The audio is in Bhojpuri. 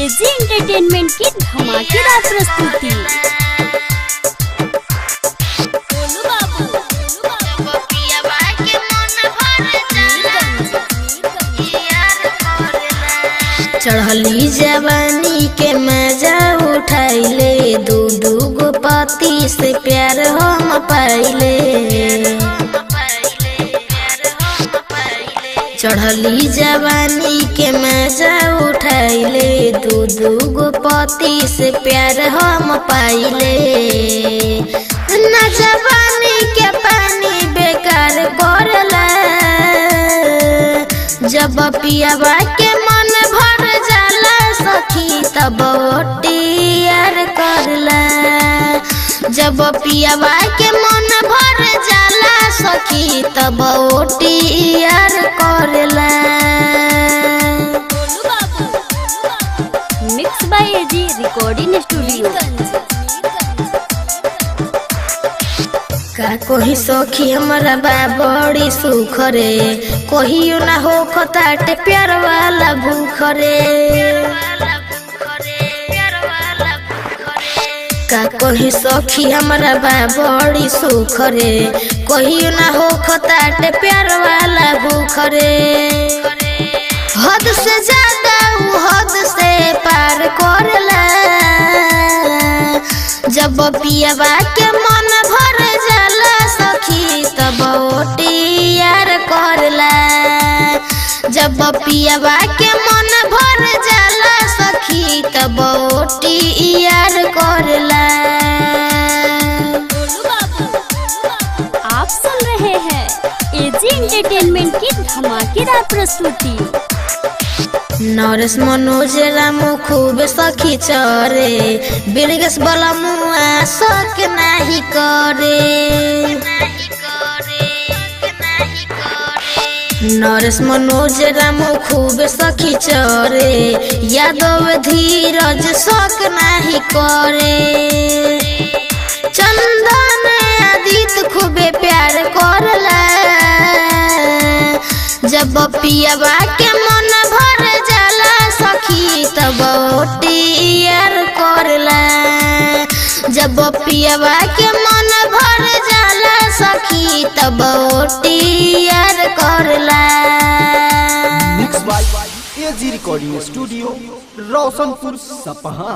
एजी एंटरटेनमेंट की धमाकेदार प्रस्तुति। गोलू बाबू, चढ़ली जवानी के मजा उठाइले, दू दू गो पति से प्यार हम पाइले। चढ़ली जवानी के मजा उठाइले, दू दू गो पति से प्यार हम पाइले। न जवानी के पानी बेकार करला, जब पियावा के मन भर जाला सखी तब ओटियार करला। जब पियावा के मन भर जाला सखी तब ओटियार करला। गोलू बाबू, mix by AG recording studio. का कोही सखी हमारा बा बड़ी सुख रे, कहियो ना हो खताटे प्यार वाला भूख रे। का कोही सखी हमारा बा बड़ी सुख रे, कहियो ना हो खताटे प्यार वाला भूख रे। हद से ज्यादा उ हद से पार करला, जब पियावा के मन भर जाला सखी तब ओटियार करला। जब पियावा के मन भर जाला सखी तब ओटियार करला। गोलू बाबू, आप सुन रहे हैं एजी एंटरटेनमेंट की धमाकेदार प्रस्तुति। नरेश मनोज राम खूब सखी चरे, बिरगस बला मुआ शक नाही करे। नरेश मनोज राम खूब सखी चरे, यादव धीरज शक नाही करे। चंदन आदित खूबे प्यार करला, जब पियावा के मन भर जाला सखी तब ओटियार करला। जब पियावा के मन भर जाला सखी तब ओटियार करला। Mix by AG recording studio, Roshanpur Sapaha.